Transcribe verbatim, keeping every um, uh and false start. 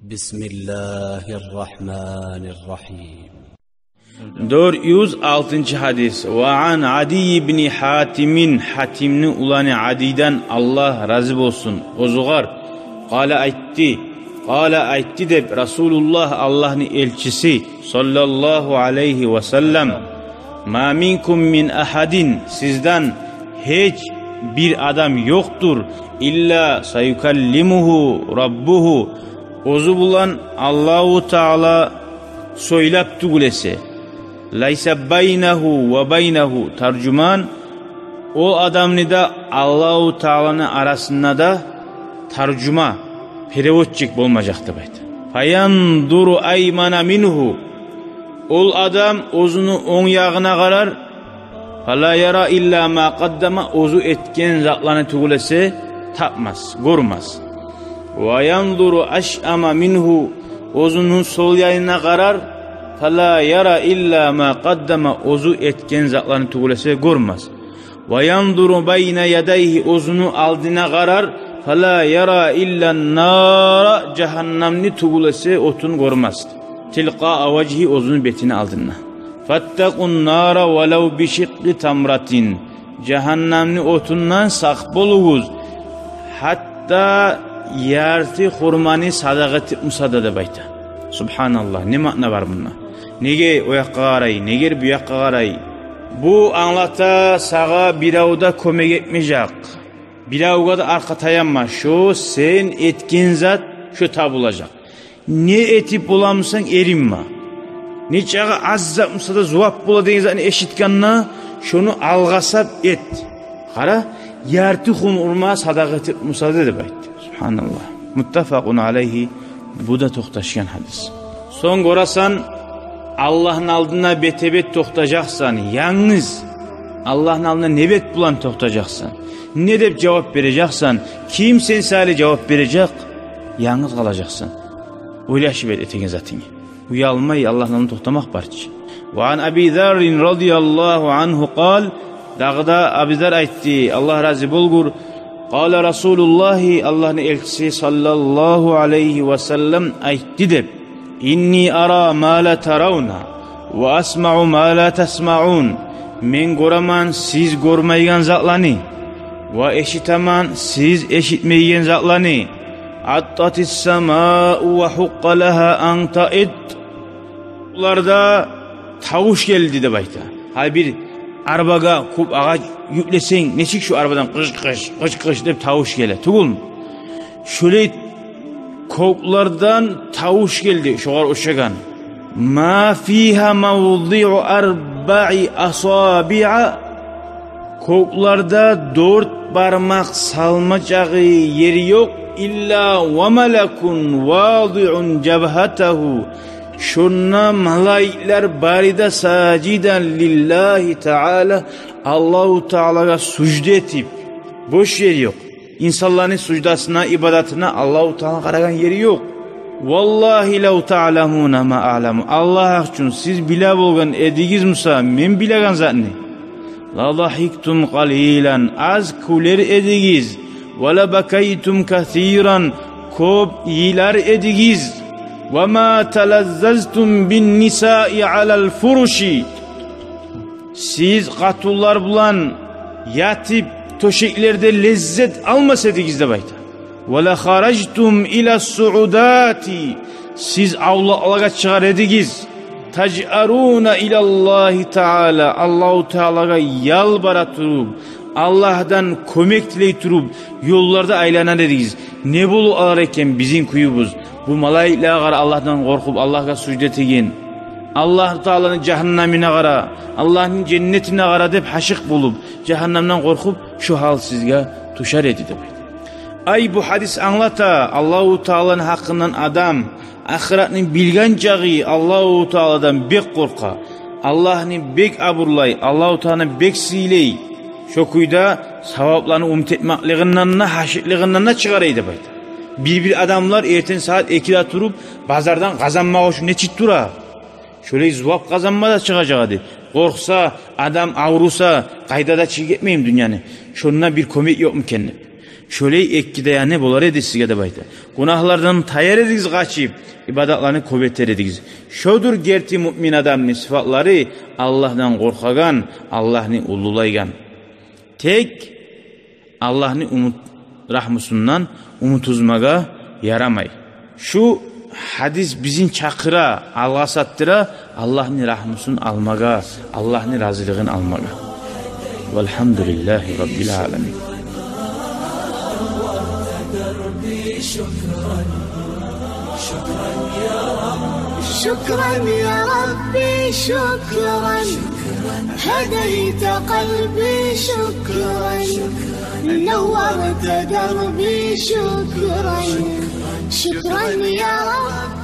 بسم الله الرحمن الرحيم. Дёрт юз алтынчы гьадис. وعن عدي بن حاتم, Гьатимни уланы Адийден, Аллагь рази болсун оьзюгъар, قال, айтды, قال, айтды деп Расулуллагь, Аллагьны элчиси, صلى الله عليه وسلم: ما منكم من أحد, сизден гьеч бир адам ёкъдур, إلا سيكلمه ربه, оьзю булан Аллагьу Таала сёйлеп тюгюл эсе. ليس بينه وبينه ترجمان, ол адамны да, Аллагьу Тааланы арасында да таржума, переводчик болмажакъ деп айта. فينظر أيمن منه, ол адам оьзюню онг ягъына къарар, فلا يرى إلا ما قدم, оьзю этген затланы тюгюл эсе тапмас, гёрмес. وينظر أشأم منه, оьзюню сол янына къарар, فلا يرى إلا ما قدم, оьзю этген затланы тюгюл эсе гёрмес. وينظر بين يديه, оьзюню алдына къарар, فلا يرى إلا النار, жагьаннамны тюгюл эсе отун гёрмес. تلقاء وجهه, оьзюню бетини алдында. فاتقوا النار ولو بشق تمرة, жагьаннамны отундан сакъ болугъуз, гьатта ярты хурманы садагъа этип буса да деп айта. Субгьаналлагь, не маъна бар мунда? Неге о якъгъа къарай, неге бу якъгъа къарай? Бу англата: сагъа бирев де кёмек этмежек, биревге де аркъа таянма, шо сен этген зат шо табулажакъ. Не этип боламысан, эринме. Нечакъы аз зат буса да зувап бола деген затны эшитгенде, шону алгъасап эт. Къара, ярты хурма садагъа этип буса да деп айтды. Субгьаналлагь. متفق عليه, бу да токъташгъан гьадис. Сонг гёресен, Аллагьны алдына бетге-бет токътажакъсан, янгыз. Аллагьны алдына не бет булан токътажакъсан? Не деп жавап бережексен? Ким сен саялы жавап бережек? Янгыз къалажакъсан. Ойлашып эт этеген затынгны. Уялмай Аллагьны алдына токътамакъ бар чы. وعن أبي ذر رضي الله عنه قال, дагъы да Абу Зар айтды, Аллагь рази болгъур: قال رسول الله, Аллагьны элчиси صلى الله عليه وسلم айтды деп: إني أرى ما لا ترون وأسمع ما لا تسمعون. Мен гёремен сиз гёрмейген затланы, ва эшитемен сиз эшитмейген затланы. أطت السماء وحق لها أن تطئ. Буларда тавуш гелди деп айта. Гьали бир арбагъа кёп агъач юклесенг, нечик шо арбадан къыш-къыш, къыш-къыш деп тавуш геле, тюгюлмю? Шолай кёклерден тавуш гелди, шогъар ошагъан. ما فيها موضع أربع أصابع. Кёклерде дёрт бармакъ салма чакъы ер ёкъ. إلا وملك واضع جبهته. Шонда малайиклер бары да ساجدا لله تعالى, Аллагьу Таалагъа сужда этип. Бош ер ёкъ. Инсанланы суждасына, ибадатына Аллагьу Таала къарагъан ери ёкъ. والله لو تعلمون ما أعلم. Аллагь учун, сиз биле болгъан эдигиз буса мен билеген затны, لضحكتم قليلا, аз кюлер эдигиз, ولبكيتم كثيرا, кёп йылар эдигиз. وما تلذذتم بالنساء على الفرش. Сиз къатунлар булан ятып тёшеклерде леззет алмас эдигиз деп айта. ولخرجتم إلى الصعودات. Сиз авлакълагъа чыгъар эдигиз. تجأرون إلى الله تعالى. Аллагьу Таалагъа ялбара туруп, Аллагьдан кёмек тилей туруп, ёлларда айланар эдигиз. Не болуп алар экен бизин кююбюз? Бу малайиклеге къара, Аллагьдан къоркъуп, Аллагьгъа сужда этеген. Аллагьу Тааланы жагьаннамына къара, Аллагьны женнетине къара деп гьашыкъ болуп, жагьаннамдан къоркъуп, шо гьал сизге тюшер эди деп айта. Ай, бу гьадис англата, Аллагьу Тааланы гьакъындан адам ахыратны билген чакъы Аллагьу Тааладан бек къоркъа, Аллагьны бек абурлай, Аллагьу Тааланы бек сыйлай. Шо кюйде савапланы умут этмеклигинден де, гьашыкълыгъындан да чыгъарай деп айта. Бир-бир адамлар эртен сагьат экиде туруп, базардан къазанмакъ учун нечик тура, шолай зувап къазанма да чыгъажакъ эди. Къоркъса, адам авруса, къайда да чыгъып гетмейми дюньяны? Шонда бир кёмек ёкъму экен деп. Шолай экки де яны болар эди сизге деп айта. Гюнагьлардан таяр эдигиз къачып, ибадатланы кёп этер эдигиз. Шодур герти муъмин адамны сыфатлары: Аллагьдан къоркъагъан, Аллагьны уллулайгъан. Тек Аллагьны умут, рагьмусундан умут уьзмеге ярамай. Шу гьадис бизин чакъыра, алгъасаттыра Аллагьны рагьмусун алмагъа, Аллагьны разилигин алмагъа. Валгьамдулиллагьи раббил аламин. شكرا يا ربي، شكرا. هديت قلبي، شكرا. نورت دربي، شكرا. شكرا يا رب.